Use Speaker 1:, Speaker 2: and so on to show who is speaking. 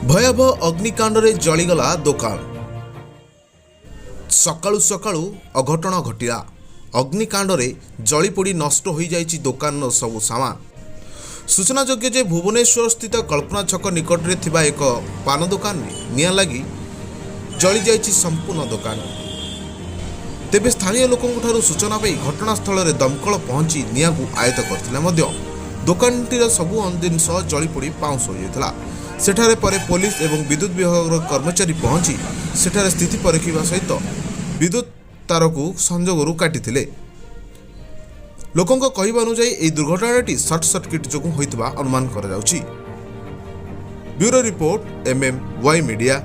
Speaker 1: ଭୟାବହ ଅଗ୍ନିକାଣ୍ଡରେ ଜଳିଗଲା ଦୋକାନ। ସକାଳୁ ସକାଳୁ ଅଘଟଣ ଘଟିଲା। ଅଗ୍ନିକାଣ୍ଡରେ ଜଳିପୋଡ଼ି ନଷ୍ଟ ହୋଇଯାଇଛି ଦୋକାନର ସବୁ ସାମାନ। ସୂଚନାଯୋଗ୍ୟ ଯେ ଭୁବନେଶ୍ୱର ସ୍ଥିତ କଳ୍ପନା ଛକ ନିକଟରେ ଥିବା ଏକ ପାନ ଦୋକାନରେ ନିଆଁ ଲାଗି ଜଳିଯାଇଛି ସମ୍ପୂର୍ଣ୍ଣ ଦୋକାନ। ତେବେ ସ୍ଥାନୀୟ ଲୋକଙ୍କଠାରୁ ସୂଚନା ପାଇ ଘଟଣାସ୍ଥଳରେ ଦମକଳ ପହଞ୍ଚି ନିଆଁକୁ ଆୟତ୍ତ କରିଥିଲେ ମଧ୍ୟ ଦୋକାନଟିର ସବୁ ଜିନିଷ ଜଳିପୋଡ଼ି ପାଉଁଶ ହୋଇଯାଇଥିଲା। ସେଠାରେ ପରେ ପୋଲିସ ଏବଂ ବିଦ୍ୟୁତ ବିଭାଗର କର୍ମଚାରୀ ପହଞ୍ଚି ସେଠାରେ ସ୍ଥିତି ପରଖିବା ସହିତ ବିଦ୍ୟୁତ ତାରକୁ ସଂଯୋଗରୁ କାଟିଥିଲେ। ଲୋକଙ୍କ କହିବା ଅନୁଯାୟୀ, ଏହି ଦୁର୍ଘଟଣାଟି ସର୍ଟ ସର୍କିଟ୍ ଯୋଗୁଁ ହୋଇଥିବା ଅନୁମାନ କରାଯାଉଛି। Bureau report, MMY media.